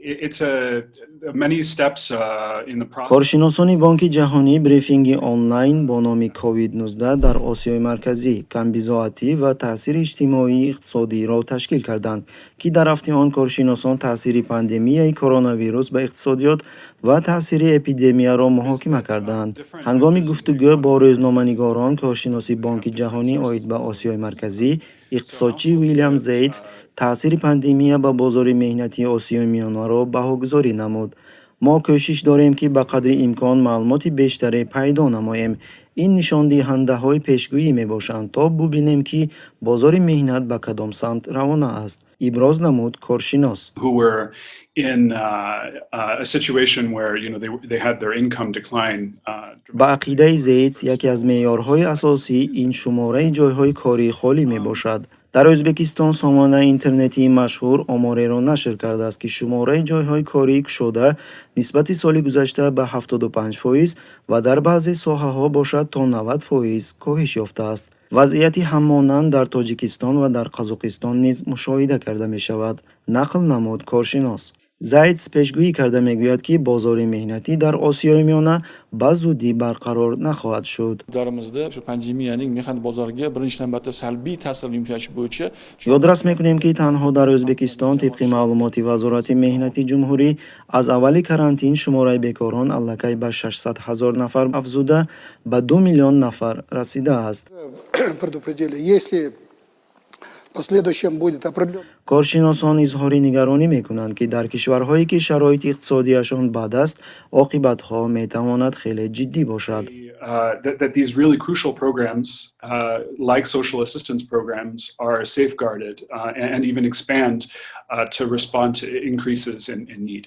It's a many steps in the process. Коршиносони Бонки Ҷаҳонӣ брифинги онлайн бо номи COVID-19 дар Осиёи Марказӣ: камбизоатӣ ва таъсири иҷтимоию иқтисодиро ташкил карданд, ки дар рафти он коршиносон таъсири пандемияи коронавирус ба иқтисодиёт ва таъсири эпидемияро муҳокима карданд. Ҳангоми гуфтугӯ бо рӯзноманигорон, коршиноси Бонки Ҷаҳонӣ оид ба Осиёи Марказӣ, иқтисодчӣ Уилям Зейтс таъсири пандемия ба бозори меҳнатии Осиёи Миёнаро баҳогузорӣ намуд. Мо кӯшиш дорем, ки ба қадри имкон маълумоти бештаре пайдо намоем. Ин нишондиҳандаҳои пешгӯӣ мебошанд, то бубинем, ки бозори меҳнат ба кадом самт равона аст, иброз намуд коршинос. Who were in a situation where they had their income decline. Ба ақидаи Зейтс, яке аз меъёрҳои асосӣ ин шумораи ҷойҳои кории холӣ мебошад. Дар Ӯзбекистон сомонаи интернетии машҳур омореро нашр кардааст, ки шумораи ҷойҳои кории кушода нисбати соли гузашта ба 75% ва дар баъзе соҳаҳо бошад, то 90% коҳиш ёфтааст. Вазъияти ҳамонанд дар Тоҷикистон ва дар Қазоқистон низ мушоҳида карда мешавад, нақл намуд коршинос. Зайтс пешгӯӣ карда мегӯяд, ки бозори меҳнатӣ дар Осиёи Миёна ба зудӣ барқарор нахоҳад шуд. Hududlarimizda shu pandemiyaning mehnat bozoriga birinchi navbatda salbiy ta'sirini yumshatish bo'yicha Ёдрас мекунем, ки танҳо дар Ӯзбекистон, тибқи маълумоти Вазорати меҳнати ҷумҳурӣ, аз аввали карантин шумораи бекорон аллакай ба 600 ҳазор нафар афзуда, ба 2 миллион нафар расидааст. Предупредили, если в последующем будет определен Коршиносон изҳори нигаронӣ мекунанд, ки дар кишварҳое, ки шароити иқтисодиашон бад аст, оқибатҳо метавонад хеле ҷиддӣ бошад. That these really crucial programs, like social assistance programs, are safeguarded and even expand to respond to increases in need.